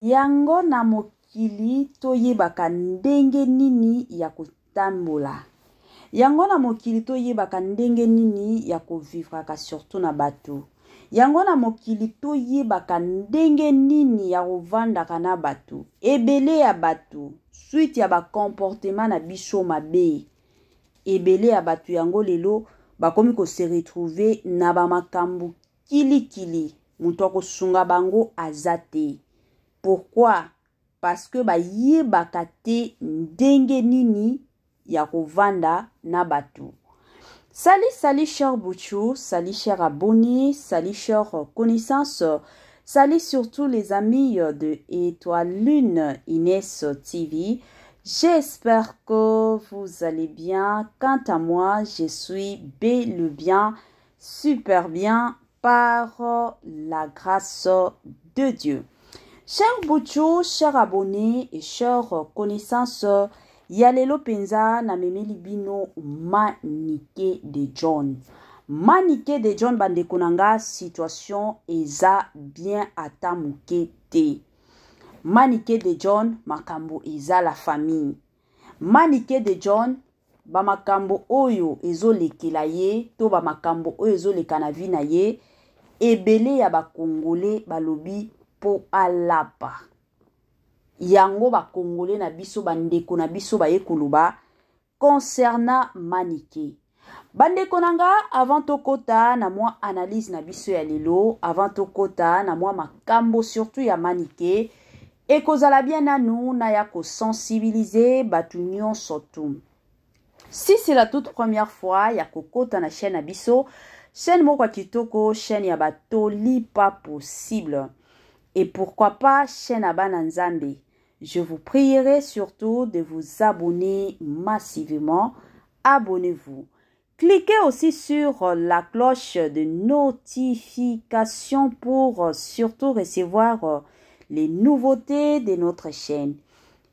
Yango na mokili toyebaka ndenge nini ya kotambola. Yango na mokili toyebaka ndenge nini ya ko vivraka surtout na batu. Yango na mokili toyebaka ndenge nini ya kovandaka na batu. Ebele ya batu suite ya ba comportement na biso mabe. Ebele ya batu yango lelo bakomi ko se retrouver na ba makambu kili kili moto akosunga bango aza te pourquoi parce que bayebaka te ndenge nini ya kovanda na bato. Salut, salut cher Bouchou, salut cher abonné, salut cher connaissance, salut surtout les amis de Étoile Lune Inès TV. J'espère que vous allez bien. Quant à moi, je suis bel et bien super bien par la grâce de Dieu. Cher Bouchou, cher abonné et cher connaissance, ya lelo penza na memeli bino Manike de John. Manike de John bandeko na nga situation eza bien ata moke te. Manike de John makambo eza la famille. Manike de John ba makambo oyo ezolekela ye to ba makambo oyo ezoleka na vie na ye ebele ya ba congolais balobi po alapa yango ba congolais na biso bandeko na biso baye koloba concernant Manike. Bandeko na nga, avant tokota na mwa analyse na biso ya lelo, avant tokota na mwa makambo surtout ya Manike, ekozala bien nanu naya kosensibiliser bato nyonso tu. Si c'est la toute première fois ya kokota na chaîne na biso, chaîne moko ya kitoko, chaîne ya batoli pas possible. Et pourquoi pas chaîne ya bana Nzambe. Je vous prierai surtout de vous abonner massivement. Abonnez-vous. Cliquez aussi sur la cloche de notification pour surtout recevoir les nouveautés de notre chaîne.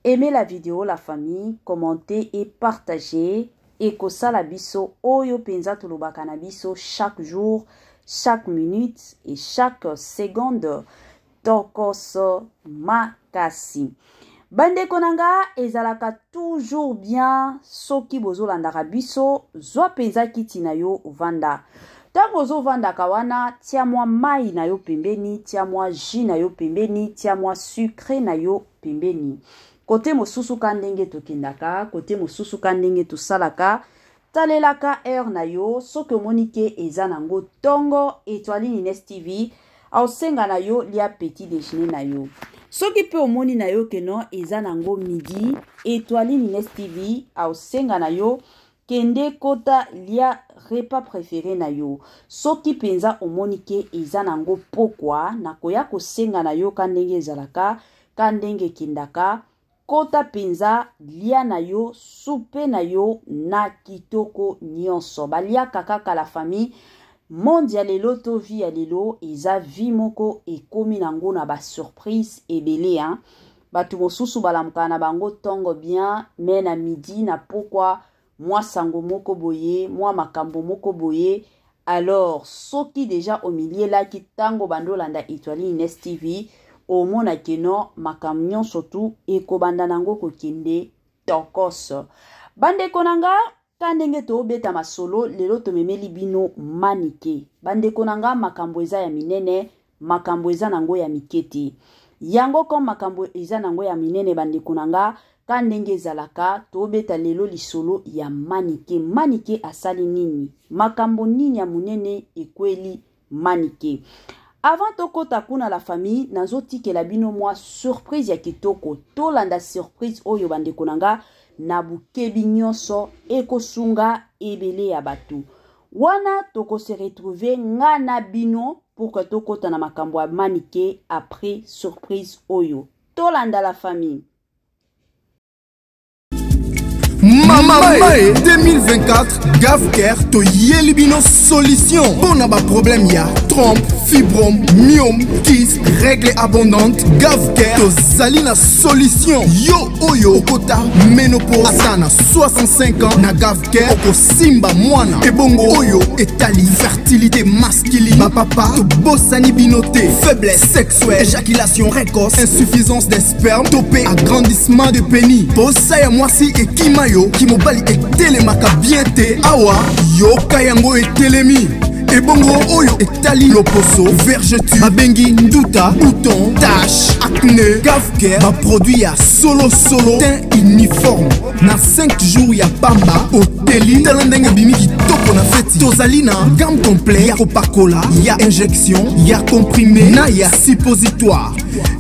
Aimez la vidéo, la famille, commentez et partagez. Ekosala biso oyo penza tolobaka na biso chaque jour, chaque minute et chaque seconde. Tokos makasi. Bandeko na nga, ezalaka toujours bien soki bozolandaka biso, zwa penza kiti na yo vanda. Tango ozovandaka wana, tia mwa mai na yo pembeni, tia mwa jus na yo pembeni, tia mwa sucre na yo pembeni. Kote mosusu ka ndenge tokendaka, kote mosusu ka ndenge tosalaka, talelaka heure na yo, soki omoni ke eza nango tongo, Etoile Ines TV aosenga na yo lia petit déjeuner na yo. Soki pe omoni na yo ke non eza nango midi, Etoile Ines TV aosenga na yo kende kota lia repas préféré na yo. Soki penza omoni ke eza nango pokwa, nakoya kosenga na yo ka ndenge ezalaka, ka ndenge ekendaka, kota penza lia na yo soupe na yo na kitoko nyonso. Baliaka kaka la famille. Monde ya lelo to vie ya lelo eza vie moko ekomi nango na ba surprise ebele hein. Bato mosusu balamukaka na bango tongo bien, mais na midi na pokwa mwa sango moko boye, mwa makambo moko boye. Alors soki deja omilielaki tango bandolanda Etoile Ines TV, omona ke non makambo nyonso tu ekobanda nango kokende tokos. Bandeko na nga, ka ndenge tobeta masolo lelo tomemeli bino Manike. Bandeko na nga, makambo eza ya minene, makambo eza nango ya mike te. Yango comme makambo eza nango ya minene bandeko na nga, ka ndenge ezalaka tobeta lelo lisolo ya Manike. Manike asali nini? Makambo nini ya munene ekweli Manike? Avant tokota kuna la famille, nazotikela bino mwa surprise ya kitoko. Tolanda surprise oyo bandeko na nga na bukebi nyonso, ekosunga ebele ya bato. Wana toko se retrouver nga na bino pour que tokota na makambo ya Manike après surprise oyo. Tolanda la famille. Mama. Mama e 2024, Gavcare toyeli bino solution mpo na baproblème ya trompe, fibrome, myome, kyste, règle abondante. Gavcare tozali na solution. Yo oyo okota ménopause ata na 65 ans, na Gavcare okosimba mwana. Ebongo oyo etali fertilité masculine, bapapa tobosani bino te. Faiblesse sexuelle, éjaculation précoce, insuffisance des sperme to mpe agrandissement de pénis, posa ya mwasi ekima yo, kimobali etelemaka bien te, awa yoka yango etelemi. Ebongo oyo etali loposo, vergeture babengi nduta, bouton, tache, acné, Gavcare baproduit ya solosolo, teint uniforme na 5 jours ya pamba oteli. Tala ndenge ebimi kitoko na feti. Tozali na gamme complet ya kopakola, ya injection, ya comprimé na ya suppositoire.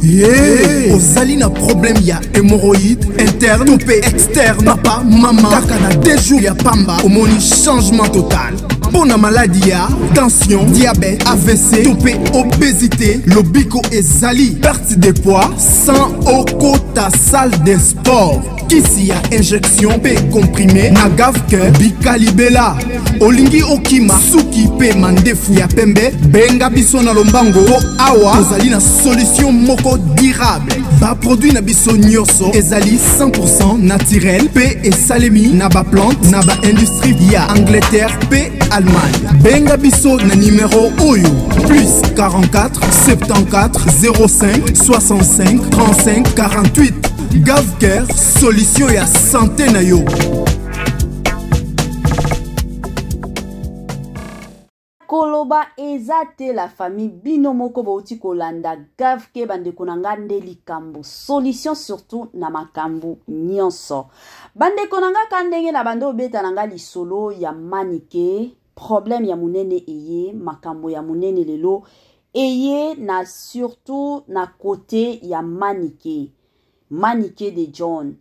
Ye ozali na problème ya hémorroïde interne to mpe externe, papa, mama, kaka na 2 jours ya pamba omoni changement total. Mpo na maladi ya tension, diabète, AVC to mpe obésité, lobiko ezali. Perte de poids sans okota salle de sport, kisi ya injection mpe comprimé na Gavcare bikalibela. Olingi okima suki mpe mandefu ya pembe, benga biso na lombango mpo awa tozali na solution moko durable. Baproduit na biso nyonso ezali 100 naturel mpe esalemi na baplante na baindustrie ya Angleterre mpe Allemagne. Benga biso na nimero oyo: plus 44 74 05 65 35 48. Gavcare, solution ya santé na yo. Koloba eza te, la famille, bino moko bouti kolanda Gavcare. Bandeko na nga, nde likambo solution surtout na makambo nyonso. Bandeko na nga, ka ndenge na bando obeta na nga lisolo ya Manike, problème ya monene eye, makambo ya monene lelo eye na surtout na côté ya Manike, Manike de John,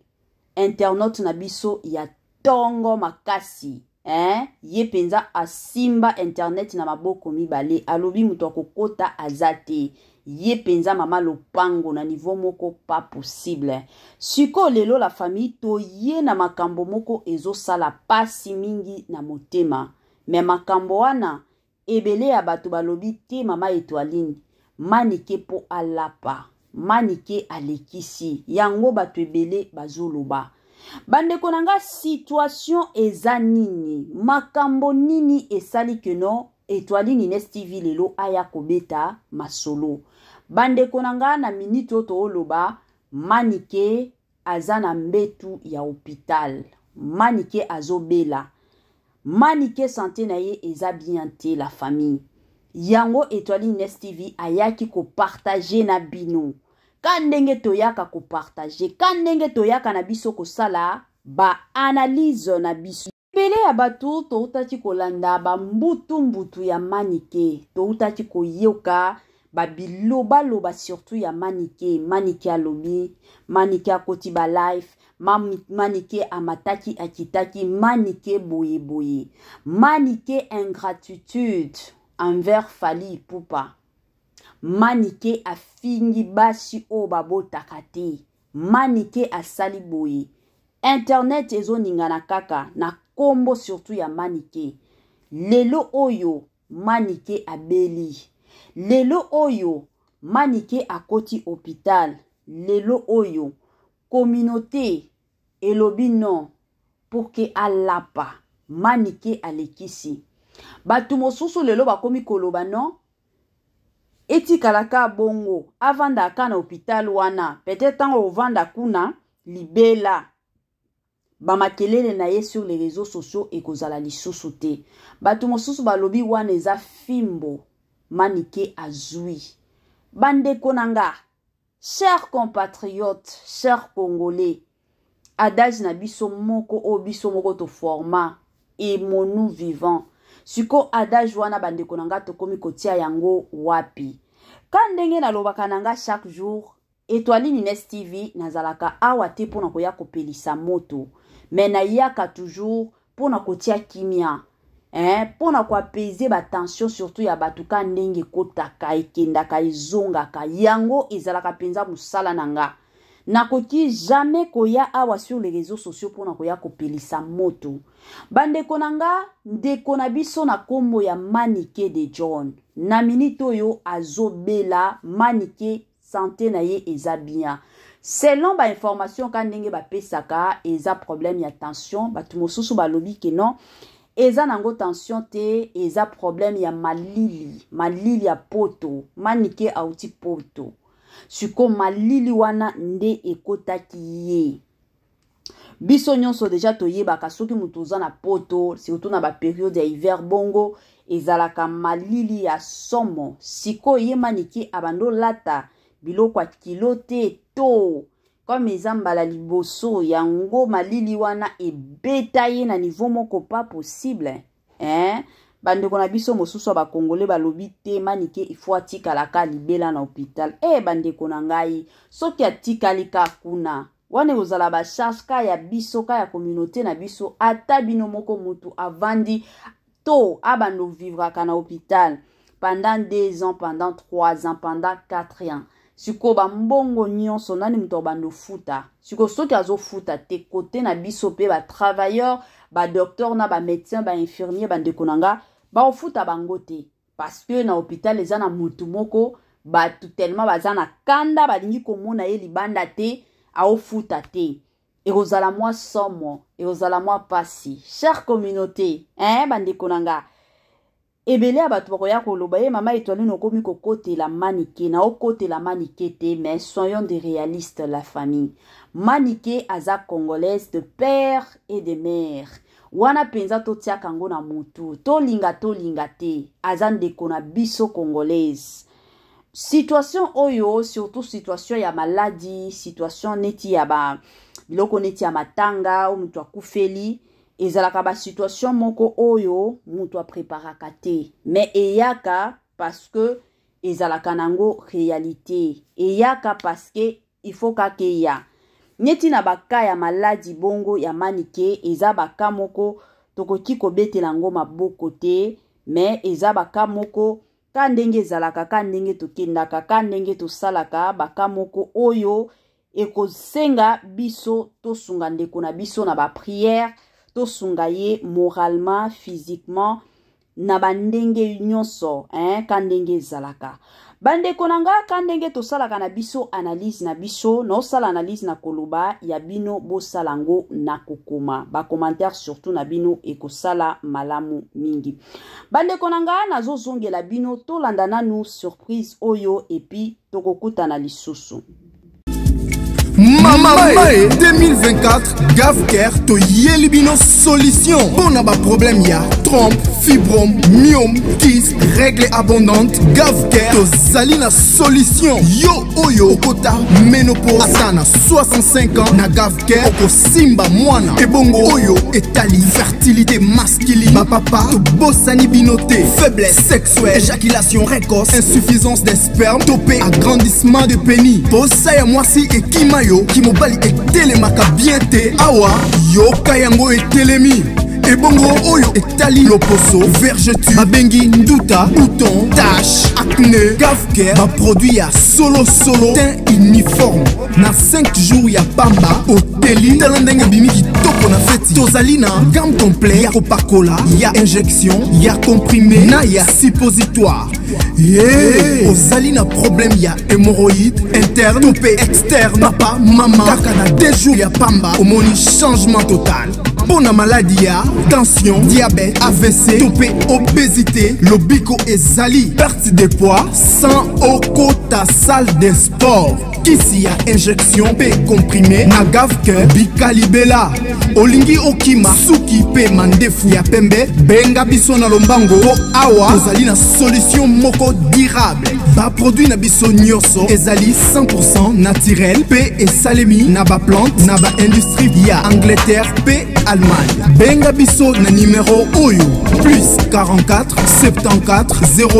internaute na biso ya ntongo makasi, eh? Ye mpenza asimba internet na maboko mibale, alobi moto akokota aza te. Ye mpenza mama lopango na niveau moko pas possible. Sikoyo lelo, la famille, toye na makambo moko ezosala pasi mingi na motema. Me makambo wana, ebele ya bato balobi te, mama Etoiline, Manike mpo alapa, Manike alekisi yango. Bato ebele bazoloba. Bandeko na nga, situation eza nini? Makambo nini esali keno Etoiline Ines TV lelo aya kobeta masolo? Bandeko na nga, na minute oyo tooloba, Manike aza na mbetu ya hôpital. Manike azobela. Manike santé na ye eza bien te, la famille. Yango Etoile Ines TV ayaki kopartager na bino ka ndenge toyaka kopartager, ka ndenge toyaka na biso kosala baanalyse na biso. Ebele ya bato toutaki kolanda bambutu-mbutu ya Manike, toutaki koyoka babilobaloba surtout ya Manike. Manike alobi, Manike akoti balive, Manike amataki akitaki, Manike boyeboye, Manike ingratitude envers Fally Ipupa, Manike afingi basi oyo babotaka te, Manike asali boye. Internet ezoningana kaka na nkombo surtout ya Manike. Lelo oyo Manike abeli, lelo oyo Manike akoti hôpital, lelo oyo communauté elobi non pour ke alapa, Manike alekisi. Bato mosusu lelo bakomi koloba non, etikalaka bongo, avandaka na hôpital wana, peut-être ntango ovanda kuna libela, bamakelele na ye sur les réseaux sociaux ekozala lisusu te. Bato mosusu balobi wana eza fimbo Manike azwi. Bandeko na nga, chers compatriotes, chers Congolais, adage na biso moko oyo biso moko toforma, aimons-nous vivant. Sikoyo adage wana, bandeko na nga, tokomi kotia yango wapi? Ka ndenge nalobaka na nga chaque jour, Etoiline Ines TV, nazalaka awa te mpona koya kopelisa moto, me nayaka toujours mpona kotia kimia, mpona koapaiser batension surtout ya bato, ka ndenge ekotaka, ekendaka, ezongaka. Yango ezalaka mpenza mosala na nga. Nakoki jamais koya awa sur les réseaux sociaux mpona koya kopelisa moto. Bandeko na nga, ndeko na biso na kombo ya Manike de John, na minute oyo azobela. Manike, santé na ye eza bien selon bainformation ka ndenge bapesaka. Eza problème ya tension. Bato mosusu balobi ke non, eza nango tension te, eza problème ya malili, malili ya poto. Manike auti poto, siko malili wana nde ekotaki ye. Biso nyonso deja toyebaka, soki moto oza na poto, surtout na bapériode ya hiver bongo, ezalaka malili ya somo. Sikoyo ye Manike abandi olata biloko ya kilo te, to comme eza mbala liboso yango, malili wana ebeta ye na niveau moko pas possible, hein? Bandeko na biso mosusu ya bakongole balobi te, Manike il faut atikalaka libela na hôpital. E bandeko na ngai, soki atikali ka kuna wana, ekozala bacharge ka ya biso, ka ya communauté na biso. Ata bino moko, mutu avandi to abanda ovivraka na hôpital pendant 2 ans, pendant 3 ans, pendant 4 ans, sikoyo bambongo nyonso nani moto abanda ofuta? Sikoyo soki azofuta te, kote na biso mpe batravailleur, badocteur na bamédecin, bainfirmier, bandeko na nga, baofuta bango te, parce que na hôpital eza na motu moko, bato tellement baza na kanda, balingi komona ye libanda te, aofuta te. Ekozala mwa somo, ekozala mwa pasi, chère communauté, hein? Bandeko na nga, ebele ya bato bakoya koloba: ye mama Etoiline, okomi kokotela Manike. Na okotela Manike te, mais soyons des réalistes, la famille. Manike aza congolaise de père et de mère. Wana mpenza totiaka yango na mutu, tolinga tolinga te, aza ndeko na biso congolaise. Situation oyo, surtout situation ya maladie, situation neti ya ba biloko neti ya matanga oyo moto akufeli, ezalaka basituation moko oyo moto apreparaka te, mais eyaka parce que ezalaka nango réalité, eyaka parce que il faut kaka eya. Neti na baka ya maladie bongo ya Manike, eza baka moko tokoki kobetela yango maboko te, mais eza baka moko ka ndenge ezalaka, ka ndenge tokendaka, ka ndenge tosalaka. Baka moko oyo ekosenga biso tosunga ndeko na biso na baprière, tosunga ye moralement, physiquement, na bandenge nyonso, hein, ka ndenge ezalaka. Bandeko na nga, ka ndenge tosalaka na biso analyse na biso, naosala analyse na koloba, ya bino bosala yango na kokoma bacommentaire, surtout na bino ekosala malamu mingi. Bandeko na nga, nazozongela bino, tolanda nanu surprise oyo, et puis tokokutana lisusu. Mama Mae, 2024, Gavcare toyeli bino solution mpo na baproblème ya trompe, fibrome, myome, kyste, règle abondante. Gavcare tozali na solution. Yo oyo okota ménopause, ata na 65 ans, na Gavcare okosimba mwana. Ebongo oyo etali fertilité masculine, bapapa tobosani bino te. Faiblesse sexuelle, éjaculation précoce, insuffisance des sperme to mpe agrandissement de pénis, posa ya mwasi ekima yo, kimobali etelemaka bien te, awa yoka yango etelemi. Ebongo oyo etali loposo, vergeture, babengi nduta, bouton, tache, acné, Gavcare baproduit ya solosolo, teint uniforme na 5 jours ya pamba, oteli, tala ndenge ebimi kitoko na feti. Tozali na gamme complet ya kopakola, ya injection, ya comprimé na ya suppositoire. Ye ozali na problème ya hémorroïde interne to mpe externe, papa, mama, kaka na 2 jours ya pamba omoni changement total. Mpo na maladie ya tension, diabète, AVC to mpe obésité, lobiko ezali, perte de poids sans okota salle de sport. Kisi ya injection mpe comprimé na Gavcare, bikalibela. Olingi okima suki mpe mandefu ya pembe, benga biso na lombango, mpo awa tozali na solution moko durable. Baproduit na biso nyonso ezali 100 naturel mpe esalemi na baplante na baindustrie ya Angleterre mpe Allemagne. Benga biso na nimero oyo: plus 44 74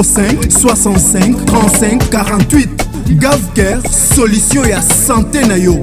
05 65 35 48. Gavcare, solution ya santé na yo.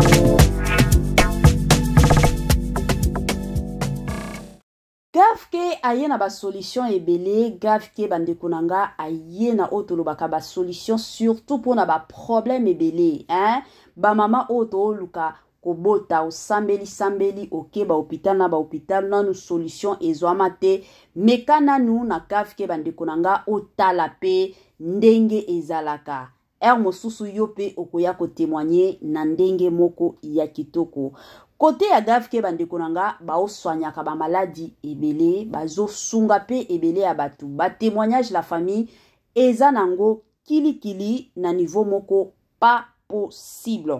Gavcare aye na basolution ebele. Gavcare, bandeko na nga, aye na oyo tolobaka basolution, surtout mpona baproblème ebele, hein? Bamama oyo tooluka kobota, osambeli sambeli, oke ba hôpital na ba hôpital, nanu solution ezwama te. Meka nanu na Gavcare, bandeko na nga, otala mpe ndenge ezalaka. Heure mosusu yo mpe okoya kotémoigner na ndenge moko ya kitoko. Côté ya Gavcare, bandeko na nga, baoswanyaka bamaladi ebele, bazosunga mpe ebele ya bato. Batémoignage, la famille, eza nango kilikili na niveau moko pas possible.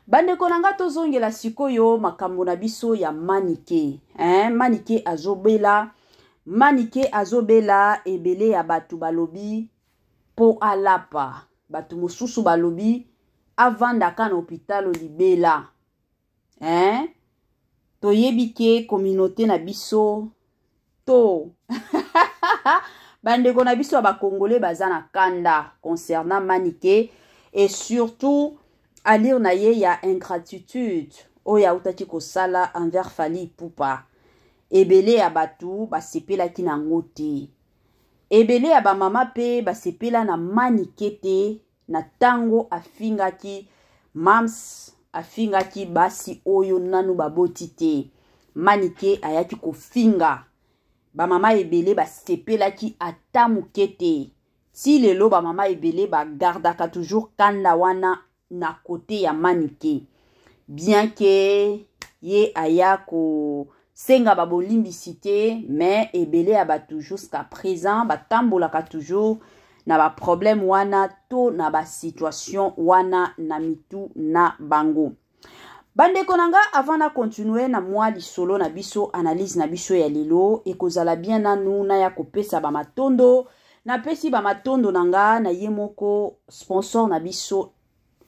Bandeko na nga, tozongela sikoyo makambo na biso ya Manike, hein? Manike azobela, Manike azobela. Ebele ya bato balobi mpo alapa, bato mosusu balobi avandaka na hôpital libela, hein? Toyebi ke communauté na biso to bandeko na biso ya bakongole baza na kanda concernant Manike et surtout allure na ye ya ingratitude oyo autaki kosala envers Fally Ipupa. Ebele ya bato basepelaki nango te. Ebele ya bamama mpe basepela na Manike te na ntango afingaki mams, afingaki basi oyo nanu baboti te. Manike ayaki kofinga bamama ebele, basepelaki ata moke te. Ti lelo bamama ebele bagardaka toujours kanda wana na côté ya Manike, bien ke ye aya kosenga babolimbisi te. Mais ebele ya bato jusqu'à présent batambolaka toujours na baproblème wana to na basituation wana na mitu na bango. Bandeko na nga, avant na continue na mwa lisolo na biso, analyse na biso ya lelo, ekozala bien nanu naya kopesa bamatondo. Napesi bamatondo na nga na ye moko sponsor na biso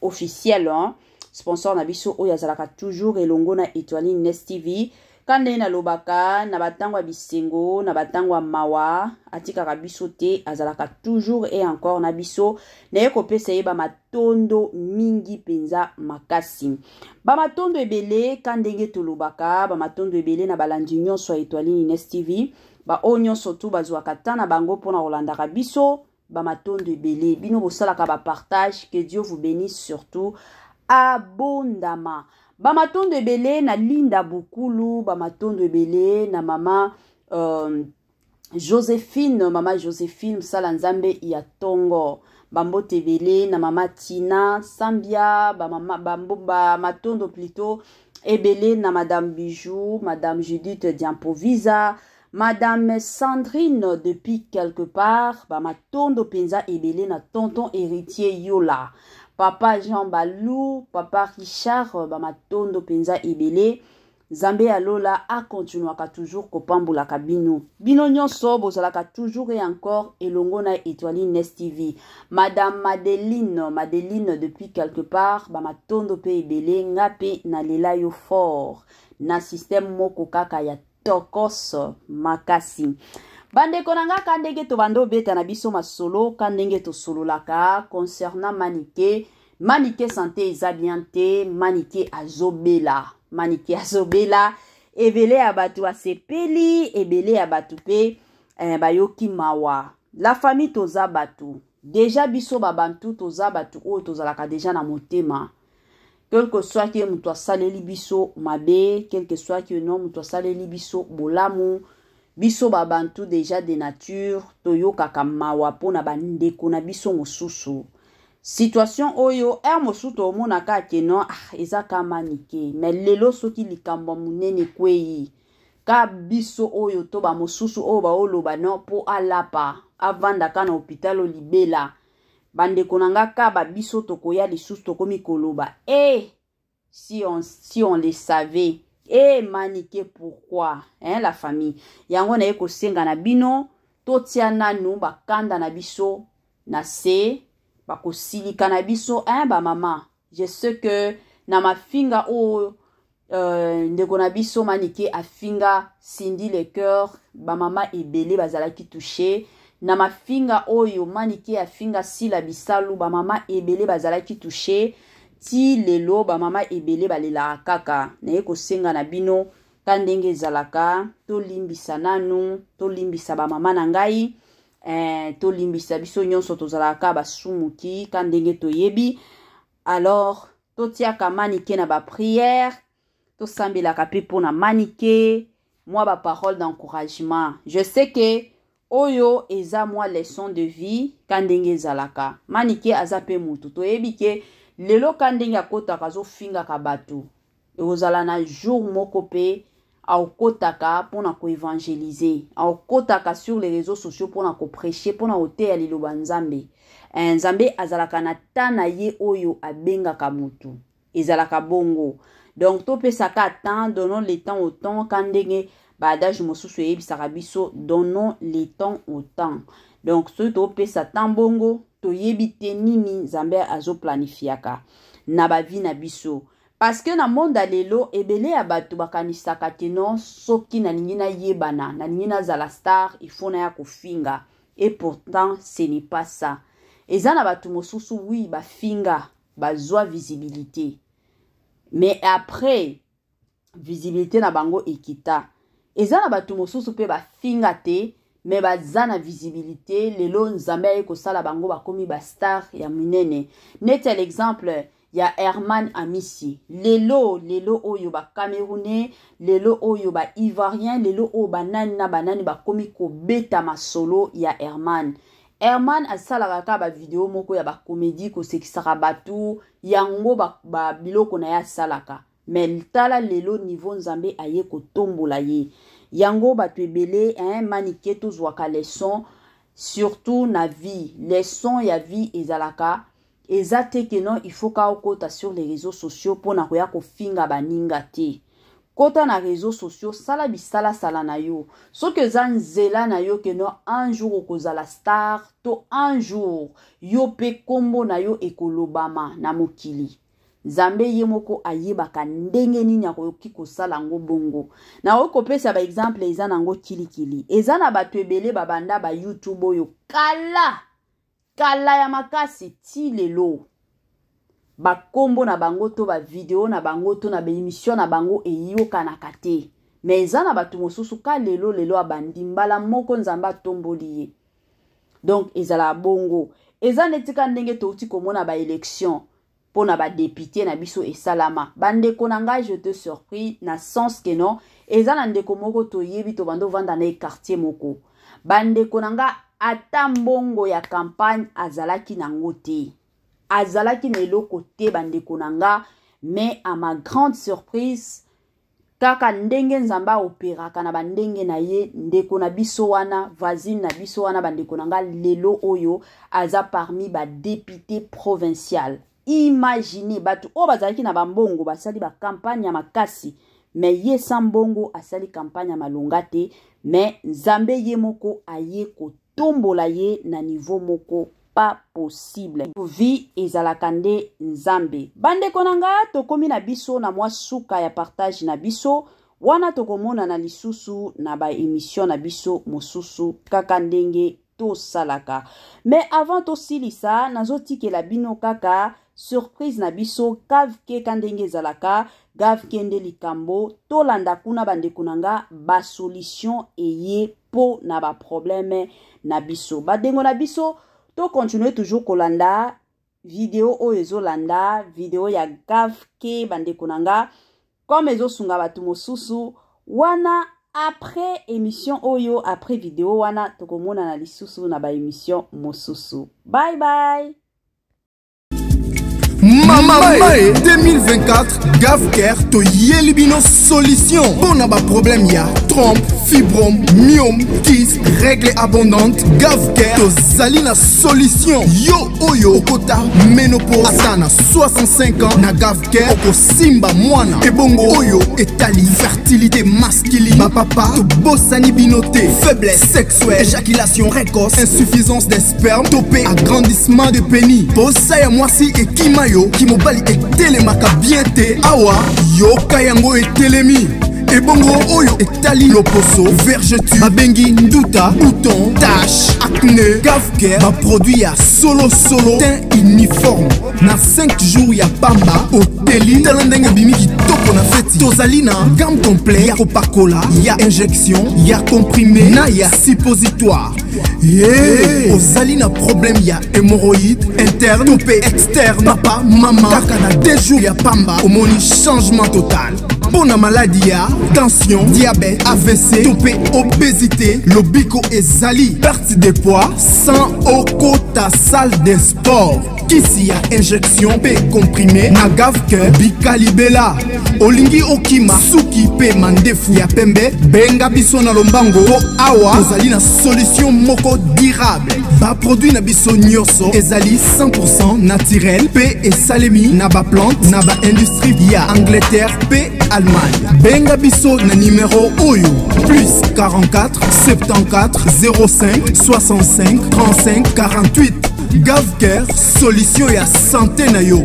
officiel, hein? Sponsor na biso oyo azalaka toujours elongo na Étoiline Nes TV, ka ndenge nalobaka, na batango ya bisengo, na batango ya mawa, atikaka biso te, azalaka toujours et encore na biso. Naye kopesa ye bamatondo mingi mpenza makasi, bamatondo ebele. Ka ndenge tolobaka, bamatondo ebele na balandi nyonso ya Étoiline Nes TV, baoyo nyonso tu bazwaka ta na bango mpona kolandaka biso. Bamatondo ebele, bino bosalaka bapartage, que Dieu vous bénisse surtout abondama. Bamatondo ebele na Linda Bukulu, bamatondo ebele na mama Joséphine, mama Joséphine mosala Nzambe ya ntongo. Bambote ebele na mama Tina Sambia, bamatondo plutôt ebele na madame Bijou, madame Judith Diampovisa, madame Sandrine depuis quelque part. Bamatondo mpenza ebele na tonton Héritier Yola, papa Jean Balou, papa Richard. Bamatondo mpenza ebele. Nzambe ya lola akontinuaka toujours kopambolaka bino, bino nyonso bozalaka toujours et encore elongo na Étoiline Nes TV. Madame Madeline, Madeline depuis quelque part, bamatondo mpe ebele. Nga mpe nalela yo fort na système moko kaka ya tokos makasi. Bandeko na nga, ka ndenge tobanda obeta na biso masolo, ka ndenge tosololaka concernant Manike, Manike santé eza bien te, Manike azobela, Manike azobela. Ebele ya bato basepeli, ebele ya bato mpe bayoki mawa. La famille, toza bato déjà, biso babantu toza bato oyo tozalaka déjà na motema. Quel que soit ke moto asaleli biso mabe, quel que soit ke non, moto asaleli biso bolamu, biso babantu déjà de nature toyokaka mawa mpona bandeko na biso mosusu. Situation oyo, heure mosusu tomonaka ke non, ah, eza ka Manike. Mais lelo soki likambo ya monene ekwei ka biso oyo to bamosusu oyo baoloba non, mpo alapa, avandaka na hôpital libela. Bandeko na nga, ka babiso tokoya lisusu, tokomi koloba e si on le savait e Manike pourquoi, hein? La famille, yango naye kosenga na bino, totia nanu bakanda na biso na se, bakosilika na biso, hein? Bamama, je sais que na mafinga oyo ndeko na biso Manike afinga Cindy Le Cœur, bamama ebele bazalaki touché. Na mafinga oyo Manike afinga Sila Bisalu, bamama ebele bazalaki touché. Ti lelo bamama ebele balelaka kaka. Naye kosenga na bino, ka ndenge ezalaka, tolimbisa nanu, tolimbisa bamama na ngai, tolimbisa biso nyonso, tozalaka basumuki ka ndenge toyebi. Alors Totiaka Manike na baprière, tosambelaka mpe mpo na Manike, mwa baparole d'encouragement. Je sais que oyo eza mwa leçon de vie ka ndenge ezalaka. Manike aza mpe mutu, toyebi ke lelo ka ndenge akotaka azofingaka bato, ekozala na jour moko mpe aokotaka mpona koevangelize, aokotaka sur les réseaux sociaux mpona koprêche, mpona koteya liloba Nzambe. Nzambe azalaka na ta na ye oyo abengaka mutu, ezalaka bongo. Donc topesaka temps, donnons le temps au temps, ka ndenge baadage mosusu eyebisaka biso, donnons le temps au temps. Donc soki topesa temps bongo, toyebi te nini Nzambe azoplanifiaka na bavi na biso. Parce que na monde ya lelo, ebele ya bato bakanisaka ke non, soki nalingi nayebana, nalingi nazala star, il faut naya kofinga. Et pourtant ce n'est pas ça. Eza na bato mosusu, oui, bafinga, bazwa visibilité, mais après visibilité na bango ekita. Eza na bato mosusu mpe bafinga te, mais baza na visibilité. Lelo Nzambe aye kosala bango, bakomi bastar ya minene, neti ya l'exemple ya Herman Amisi. Lelo oyo bacamerounais, lelo oyo baivoirien, lelo oyo banani na banani bakomi kobeta masolo ya Herman. Herman asalaka kaka bavideo moko ya bacomédie, kosekisaka bato, yango ba biloko na ye asalaka. Mais tala lelo niveau Nzambe aye kotombola ye. Yango bato ebele, hein, Manike, tozwaka leçon surtout na vie. Leçon ya vie ezalaka eza te ke non, il faut ka okota sur les réseaux sociaux mpona koya kofinga baninga te. Kota na réseaux sociaux, sala bisalasala na yo. Soki eza nzela na yo ke non, un jour okozala star, to un jour yo mpe nkombo na yo ekolobama na mokili, Nzambe ye moko ayebaka ndenge nini akoki kosala yango bongo. Nakoki kopesa baexemple, eza nango kilikili. Eza na bato ebele babanda ba YouTube oyo kala kala ya makasi, ti lelo bakombo na bango to bavideo na bango to na baémission na bango eyokanaka te. Mais eza na bato mosusu ka lelo lelo abandi, mbala moko Nzambe atomboli ye. Donc ezalaka bongo. Eza neti ka ndenge touti komona baélection mpona badéputé na biso esalama. Bandeko na ngai, je te surpris na sens ke non, eza na ndeko moko toyebi, tobanda ovanda na ye quartier moko. Bandeko na nga, ata mbongo ya campagne azalaki nango te, azalaki na eloko te, bandeko na nga. Mais à ma grande surprise, kaka ndenge Nzambe aoperaka na bandenge na ye, ndeko na biso wana, voisine na biso wana, bandeko na nga, lelo oyo aza parmi badéputé provincial. Imagine, bato oyo bazalaki na bambongo basali bacampagne ya makasi, mais ye sans mbongo asali campagne ya malonga te. Mais Nzambe ye moko aye kotombola ye na niveau moko pas possible. Vie ezalaka nde Nzambe. Bandeko na nga, tokomi na biso na mwa suka ya partage na biso wana. Tokomonana lisusu na baémission na biso mosusu, kaka ndenge tosalaka. Mais avant tosilisa, nazotikela bino kaka surprise na biso kavke, ka ndenge ezalaka, gavke nde likambo. Tolanda kuna, bandeko na nga, basolution eye mpo na baproblème na biso. Badengo na biso, tocontinue toujours kolanda video oyo ezolanda, video ya gavke, bandeko na nga, comme ezosunga bato mosusu wana. Après émission oyo, après video wana, tokomonana lisusu na baémission mosusu. Bye bye. Mama Mae 2024, Gavcare toyeli bino solution mpona baproblème ya trompe, fibrome, myome, kyste, règle abondante. Gavcare tozali na solution. Yo oyo okota ménopause ata na 65 ans, na Gavcare okosimba mwana. Ebongo oyo etali fertilité masculine, bapapa tobosani bino te. Faiblesse sexuelle, éjaculation précoce, insuffisance des sperme to mpe agrandissement de pénis, posa ya mwasi ekima yo, kimobali etelemaka bien te, awa yoka yango etelemi. Ebongo oyo etali loposo, vergeture, babengi nduta, bouton, tache, acné, Gavcare baproduit ya solosolo, teint uniforme na 5 jours ya pamba, oteli, tala ndenge ebimi kitoko na feti. Tozali na gamme complet ya kopakola, ya injection, ya comprimé na ya suppositoire. Hey, ozali na problème ya hémorroïde interne to mpe externe, papa, mama, kaka na 2 jours ya pamba omoni changement total. Mpo na maladi ya tension, diabète, AVC to mpe obésité, lobiko ezali. Perte de poids sans okota salle de sport, kisi ya injection mpe comprimé na Gavcare bikalibela. Olingi okima suki mpe mandefu ya pembe, benga biso na lombango mpo awa tozali na solution moko durable. Baproduit na biso nyonso ezali 100 naturel mpe esalemi na baplante na baindustrie ya Angleterre mpe Allemagne. Benga biso na nimero oyo: plus 44 74 05 65 35 48. Gavcare, solution ya santé na yo.